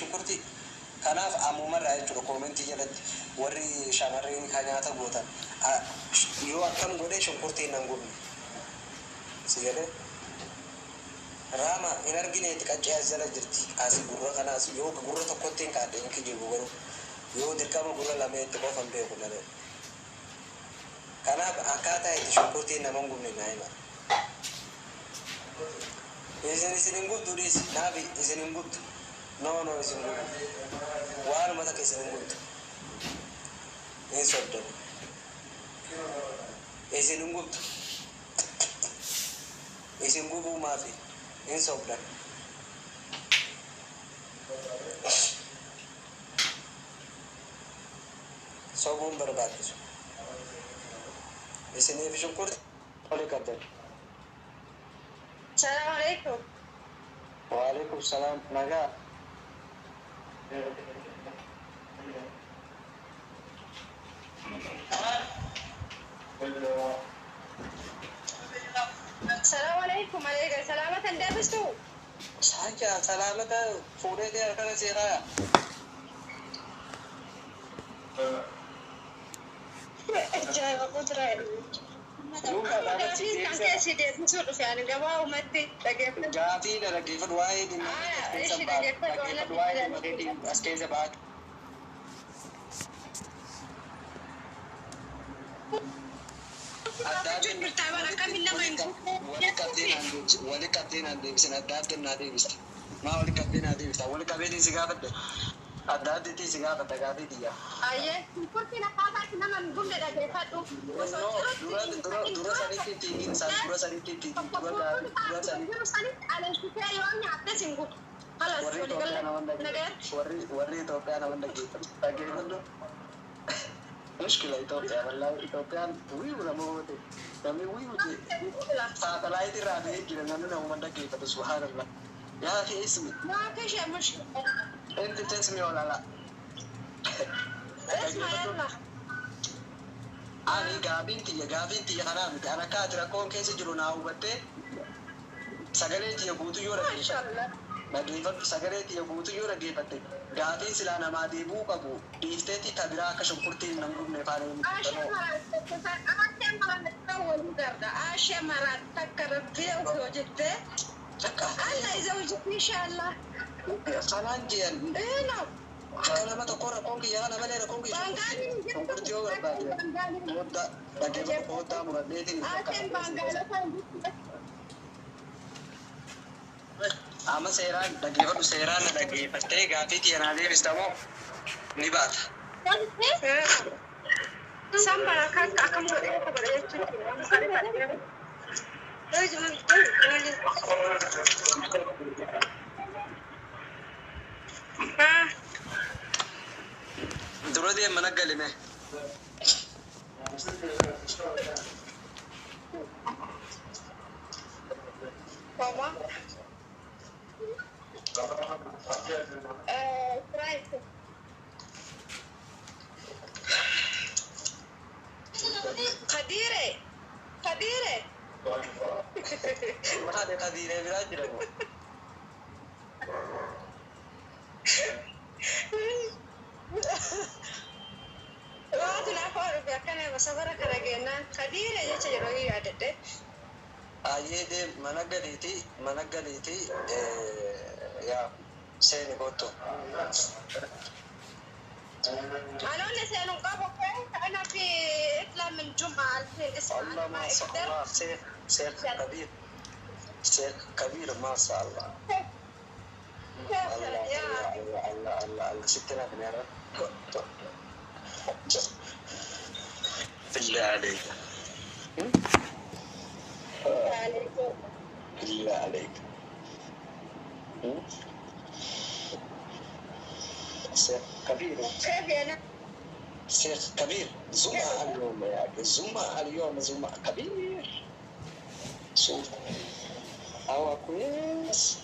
Shunkurtii. Kanaaf ammumarraa jechuudha koomentii jalatti warri shamarreen kan nyaata gootan yoo akkam godhee shunkurtiin nan gubne. Si galee? Raama hin argineeti qaccee as jala jirti. As gurra kanaas yoo gurra tokkotti hin kaadhe hin kijibu garuu yoo dirqama gurra lameetti qofa hin beeku malee. Kanaaf akkaataa itti shunkurtiin nama hin gubne naa hima. Isin hin gubdu dhiisi naafi isin hin gubdu. No no isin gubdu. Waanuma takka isin hin gubdu. Hin sobdan. Isin hin gubdu. Isin gubuu maafi hin sobdan. Sobuun barbaachisu. Isiniif shunkurtii olii qabdan. Salaam alaikum. Waalaikum salaam. Nagaa. Salaam alaikum. Alaikum. Salaamatan deebistu. Saja salaamata fuudhee harkana seeraa. Ajaa'iba kuduraa. Luka dhaabatti Gaafii kan deebisa. keessi deebisuu dhufe ani gabaabumatti dhaggeeffadhu. Gaafii na dhaggeeffadhu waa'ee dhimma Aya, as keessa ishi baatu. dhaggeeffadhu waan Dhaggeeffadhu natti waa'ee dhimma jedhanii. keetii as keessa baatu. Adda Gaafachuu jirtaa bara akkamiin nama hin wali qabdee naan deebisi. Wali qabdee naan deebisin adda adda naa deebista. Maa wali qabdee naa deebista. Wali qabeetiin si gaafadhe. Adda addeetiin si gaafadha gaafii tiyya. Ayyee, shunkurtiin akkaataa itti nama hin gubne dhaggeeffadhu. Osoo No, jirutti dura hin dura ta'in dura dura sanitti ittiin hin san dura sanitti ittiin tokko dura fuuldura gaafii dura taa'u sanitti jiru sanitti aleensitee yoo nyaattes hin gubu. Halas warri waliigala Itoophiyaa nama nagayetti. warri warri Itoophiyaa nama dhaggeeffatu. Dhaggeeffadhu. Mushkila Itoophiyaa wallahi Itoophiyaan wiiwu nama goote. Namni wiiwu jee saatalaayitii irraa ba'ee jira namni nama dhaggeeffatu subhaanallah. Yaa fi ismi ما في شيء مشكلة. inti tesmi olala. اسمع يلا. Ani gaafiin tiyya kanaa miti. Ani akka ati rakkoon keessa jiru naa hubattee sagalee tiyya guutuu yoo ما dhaggeeffatte. شاء الله. Dhaggeeffadhu sagalee tiyya guutuu yoo dhaggeeffatte gaafiin silaa namaa deebi'uu qabu dhiifteetti ta biraa akka shunkurtiin nan gubne faana hin عشان مرات أول درجة عشان مرات تكرر وجدت Takka الله يزوجك إن شاء الله. kanaan jean إيه نعم. akka nama tokko rakkoon kiyya kana malee rakkoon kiyya بنغالي shunkurtii yoo barbaade بنغالي hoddaa dhaggeeffadhu hoddaa muradheetiin عشان بنغالي. Amma seeraan dhaggeeffadhu seeraan na dhaggeeffattee gaafii tiyya naa deebista moo ni baata. Samba kan akkam godhee akka godhe jechuudha. Dura deem mana galime. Mama. Right. Kadire. Kadire. Maali qadiiree biraa jira moo? Waanti naaf oolu akkana safara kana gennaan Kadire jecha yeroo yaadadhe. Ayyee deem mana galiiti mana galiiti yaa seeni kottu. أنا سألون قبل أنا في إطلع من جمعة 2000 اسمع أنا Allah ما ما شاء أقدر. الله شيخ شيخ كبير شيخ كبير ما شاء الله. الله يا الله الله الله الله ستنا بن رب بالله عليك عليكم. بالله عليك شيخ كبير كيف يا أنا؟ شيخ كبير زمع اليوم يا أخي زمع اليوم زمع كبير شوف هو كويس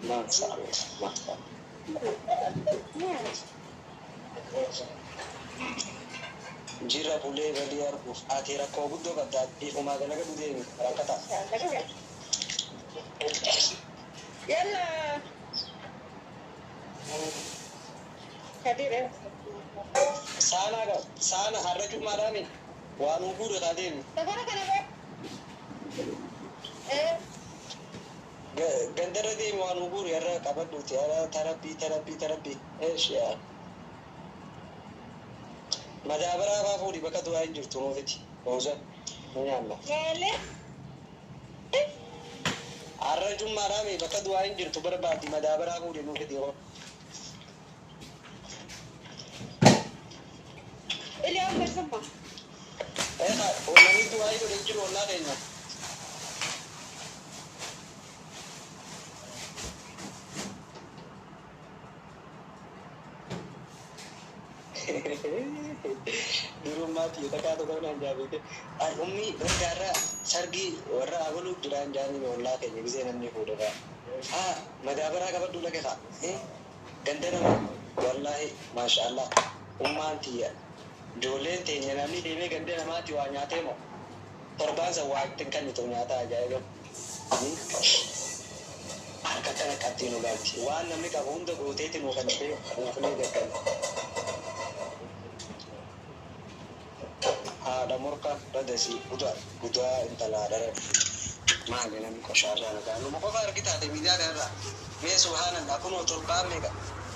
ما شاء الله ما شاء الله Jira bulee galii arguuf ati rakkoo guddoo qabda ifumaa dalaga deemi rakkata. يلا. Kadir. Saanaa qaba. Saana har'a jummaadhaami. Waan guure kaa deemi. Safara kana bee. Gandarra deemi waan guure har'a qabadhuuti. Har'a tarabbii tarabbii tarabbii. Eesh yaa. Madaabaraa faa fuudhi bakka du'aa hin jirtu nuufiti. Ooza. Ni nyaanna. Maali? Har'a jummaadhaami bakka du'aa hin jirtu barbaaddi madaabaraa fuudhi nuufiti. اليوم الجمعة. Eegaa namni du'aa godhe hin jiru ollaa keenya. Durummaa xiyya takkaa tokko naan jaabete. Ummi gargaarra sargii warra abaluu jiraan jaanii ollaa keenya gisee namni fuudhedha. Haa madaabaraa qabadhu lage haa. Ganda nama wallaahi maashaallah ummaan tiyya. Ijoolleen teenya namni deemee ganda namaatti waa nyaatee moo torbaan san waa ittiin kennitu nyaata ajaa'iba. Harka kana qabdii nu galti. Waan namni qabu hunda gooteeti nu kennitee nuufnee gaggala. Haadha morka badasii gudaa gudaa intalaa dhara. Maali namni qoshaashaa nagaa. Numa qofa argitaate miidiyaa kanarraa. Mee subhaanallah kunoo torbaan meeqa.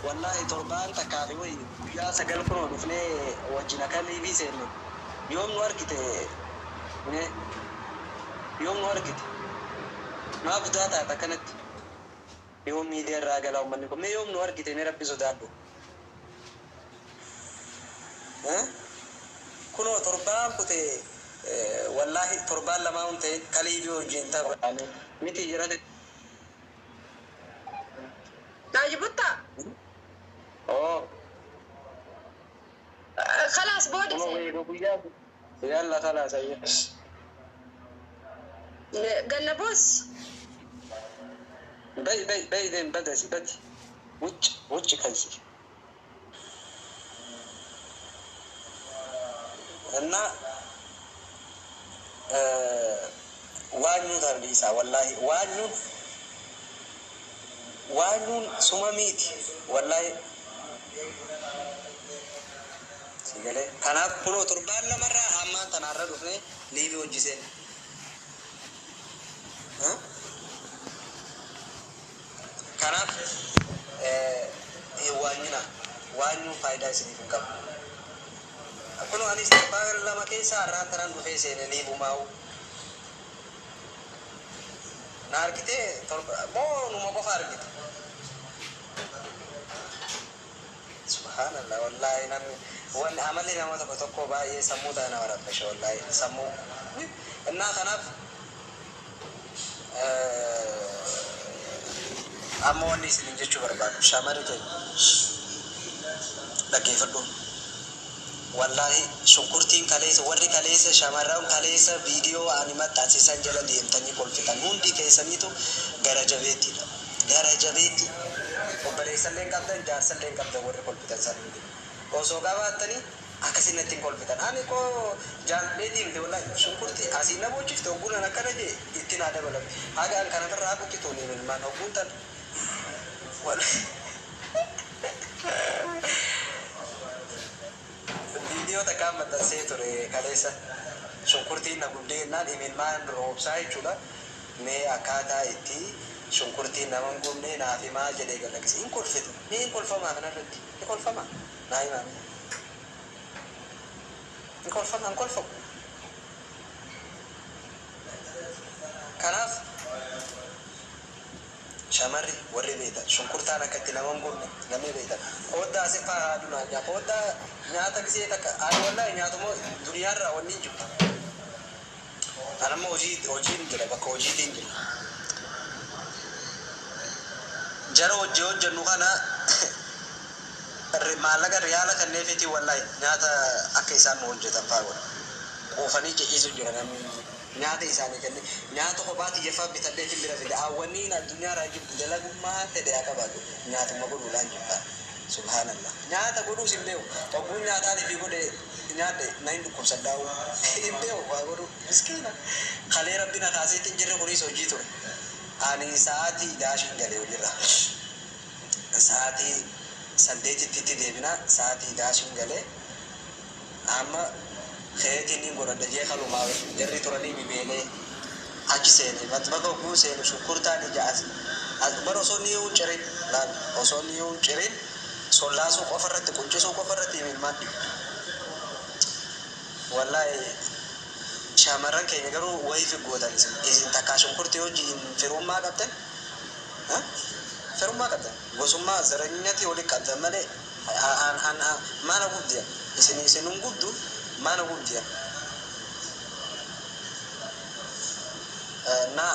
Wallaahi torbaan takkaa fi wayi guyyaa 9 kunoo dhufnee wajjin akka liivii seenne. Yoom nu argite? Mee yoom nu argite? Maa gudaa taata akkanatti? Yoom miidiyaa irraa galaa uummanni kun? Mee yoom nu argite? Mee rabbi sodaadhu. Kunoo torbaan kute wallaahi torbaan lamaa hun ta'e kaliivii wajjin taphaane miti jirate. عجبتها. Oo. خلاص بودي. Kunoo eegoo guyyaa. Yalla khalaas ayya. قلنا بوس. Bay bay bay deem badasi badi. Wucci wucci kalsi. እና waanyuu tarbiisaa wallaahi waanyuun waanyuun suma miti wallaahi sigalee kanaaf kunoo torbaan lamarraa hammaan tanaarra dhufne liivii hojjiseen. Kanaaf hin waanyina waanyuun faayidaa isiniif hin qabu. Kunoo anis torbaan lama keessa har'aan tanaan dhufee seene liivumaa'u. Na argitee torba moo numa qofa argite? Subhaanallah wallaahi namni wanni amalli nama tokko tokko baay'ee sammuu ta'e nama rabbasha wallaahi sammuu. Innaa kanaaf amma wanni isinin jechuu barbaadu shamarri keenya dhaggeeffadhu. Wallaahi shunkurtiin kaleessa warri kaleessa shamarran kaleessa viidiyoo ani maxxansiisan jala deemtanii kolfitan hundi keessaniitu gara jabeettiidha. Gara jabeetti. Obboleessallee hin qabdan jaarsallee hin qabdan warri kolfitan san hundi. Osoo qabaattanii akkasin hin kolfitan. Ani koo jaalladhee deemte wallaahi shunkurtii asii na boojjifte hogguun akkana jee itti naa dabalame. Haga an kanarraa haguutti tooni ilmaan hogguun tan. Viidiyoo takkaan maxxansee ture kaleessa shunkurtiin na gubdee jennaan imimmaan roobsaa jechuudha. Mee akkaataa itti shunkurtiin nama hin gubne naaf himaa jedhee galaksise. Hin kolfite. Mee hin kolfamaa kanarratti? Hin kolfamaa? Naa himaa. Hin kolfamaa hin kolfamu. Kanaaf shamarri warri beektan shunkurtaan akka itti nama hin gubne namni beektan qooddaa asiffaa haadhu naan jaa qooddaa nyaata gisee takka ani wallaahi nyaatuma duniyaarraa wanni hin jiru. Ani amma hojii hojiin jira bakka hojiitiin jira. Jara hojii hojjennu kana maallaqa riyaala kanneefiti wallaahi nyaata akka isaan nu hojjetan faa godha. Quufanii ciisu jira namni nyaata isaanii kenne nyaata kophaa xiyyeeffaa bitadhee bira fide hawwanniin addunyaarraa jirtu dalagummaa fedhe haa qabaatu nyaatuma godhuudhaan jirta. Subhaanallah. Nyaata godhuus hin beeku. Ogguun nyaataan ifii godhe nyaadhe na hin dhukkubsadhaa'u. Hin beeku waa godhu miskiina. Kalee rabbi na kaaseetti hin jirre kunis hojii ture. Ani sa'aatii daashin galee hojiirra. Sa'aatii 8tti itti deebina sa'aatii daashin galee amma keetiin ni godhadha jee kalumaa jarri turanii mibeelee achi seene bakka oguu seenu shunkurtaan ija as bara osoo inni yoo cirin laal osoo inni yoo cirin sollaasuu qofa irratti quncisuu qofa irratti imimmaan. Wallaahi shamarran keenya garuu wayii figgootan isin isin takkaa shunkurtii wajjin firummaa qabdan firummaa qabdan gosummaa zaranyati waliin qabdan malee maana gubdiya isin isin hin gubdu maana gubdiya na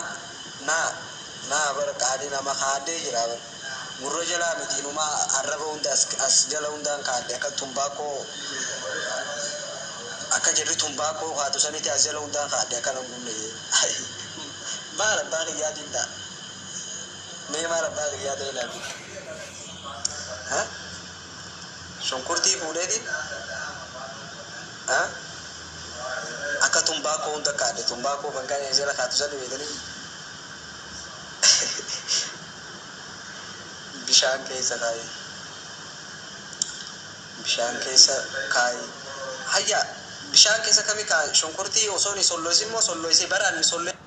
na na bara qaalii nama kaadee jira bara gurra jalaa miti inumaa arraba hunda as jala hundaan kaadde akka tumbaakoo akka jirri tumbaakoo haatu sanitti as jala hundaan kaadde akka nan gubne maal abbaa kiyyaa dindaa mee maal abbaa kiyyaa ta'e ilaalli shunkurtii fuudheetiin akka tumbaakoo hunda kaadde tumbaakoo bankaan jala kaatu sani beekanii bishaan keessa kaayi bishaan keessa kaayi hayya bishaan keessa kami kaayi shunkurtii osoo ni solloisin moo solloisee baraan ni solloisee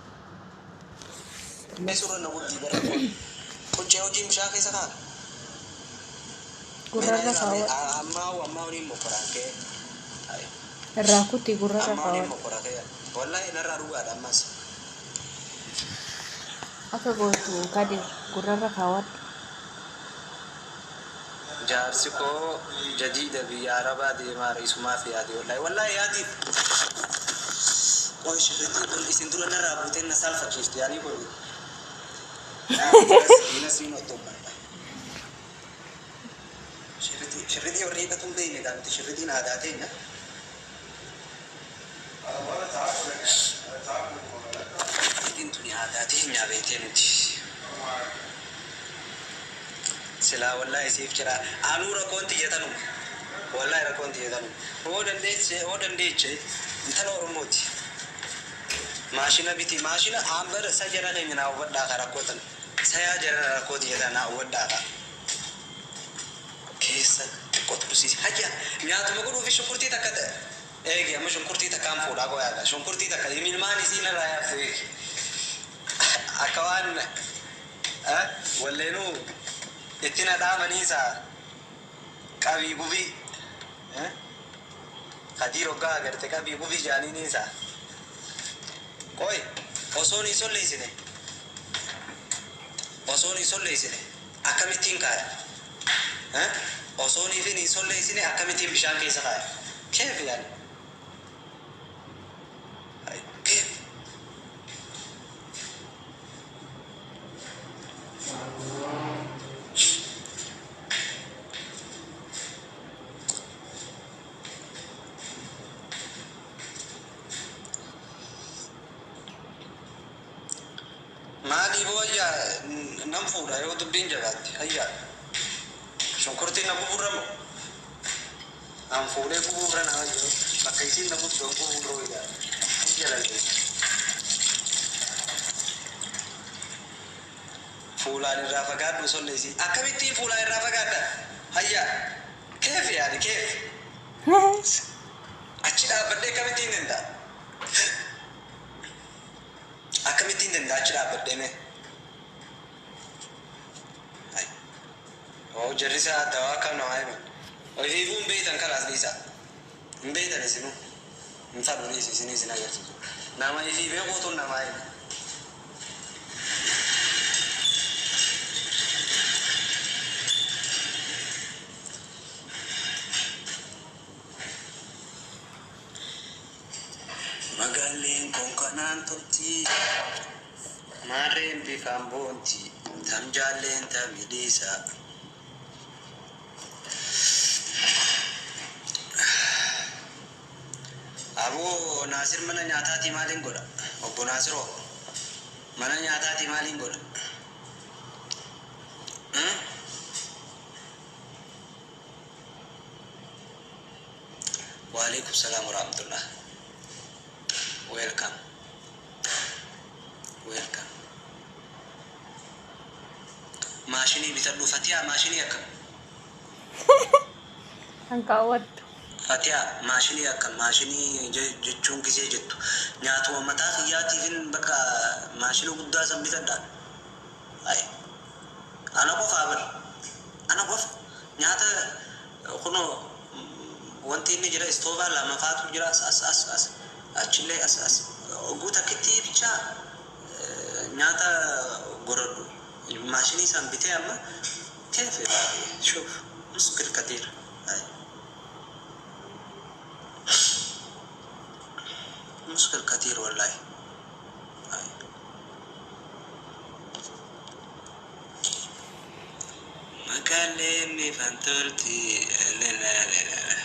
surra na gubdii bara quncee hojiin bishaan keessa kaa Gurrarra kaawwadhu. Ammaa ammaa waliin mokkoraan kee Irraa kutti gurrarra ammaa waliin kaawwadhu. mokkoraa kee wallahi narraa dhugaadha ammas. Akka gootu Kadir gurrarra kaawwadhu. Jaarsi koo jadiida biyya arabaa deemaa isumaaf yaade wallahi wallahi yaadiif qoy shirritii kun isin dura narraa buuteen na saalfachiifte yaanii kun diina siin ottobbadha shirritii warri hidhatu hin beekne gaamti shirritiin aadaa teenya shirritiin tuni aadaa teenya beetee nuti silaa wallahi siif jira anuu rakkoon xiyyatanuma wallahi rakkoon xiyyatanuma hoo dandeeche hoo dandeeche intala oromooti maashina biti maashina ambar sa jara keenya naa hubadhaa ka rakkootan sayaa jara rakkoo xiyyatan naa hubadhaa ka keessa xiqqoo tursiisi hayya nyaatuma godhuufi shunkurtii takka ta'e eegi amma shunkurtii takkaan fuudhaa qoyaaga shunkurtii takka ilmaan isii narraa yaabsu eegi akka waan walleenuu itti na dhaamaniisa qabii gubii kadiir hoggaa agarte qabii gubii jaaniiniisa qoy osoon hin solleessine osoon hin solleessine akkamittiin kaaya osoon ifin hin solleessine akkamittiin bishaan keessa kaaya keef yaani keef Maaliif wayyaa nan fuudha yoo dubbiin jabaatti hayyaa shunkurtiin na guburra moo an fuudhee guburra na jiru bakka isiin na gubdu an guburra wayyaa jalalee fuulaan irraa fagaadhu solleessi akkamittiin fuulaan irraa fagaadha hayyaa keef yaani keef achi dhaabbadhee akkamittiin danda'a akkamittiin danda'a achi dhaabbadhee mee Oo jarri isaa dawaa akkam namaa himan. Ofiifuu hin beektan kalaas dhiisaa. Hin beektan isinuu. Hin fadhu dhiisi isinii isin agarsiisu. Nama ifii beekuutu namaa hima. Magaaleen konkanaan tolti. Maarreen bifaan boonti. Tam jaalleen tamidhiisa. Aboo Naasir mana nyaataatii maaliin godha? Obbo Naasiroo mana nyaataatii maaliin godha? Waalaikum salaam warahmatullah. Welcome. Welcome. Maashinii bitadhu Fatiyaa maashinii akkam? Kan kaawwadhu. Fatiha, maashinii akka maashinii jechuun gisee jettu nyaatuma mataa kiyyaatiifin bakka maashina guddaa san bitadha. Ay, ana qofaa bir, ana qofa nyaata kunoo wanti inni jira istoovaa lama faatu jira, as as as as achillee as as oguu takkitti bichaa nyaata gorodhu maashinii san bitee amma keef shuf muskil katiir. Ay. مشكل كثير والله. أي. مكالمي فانتورتي لا لا لا لا.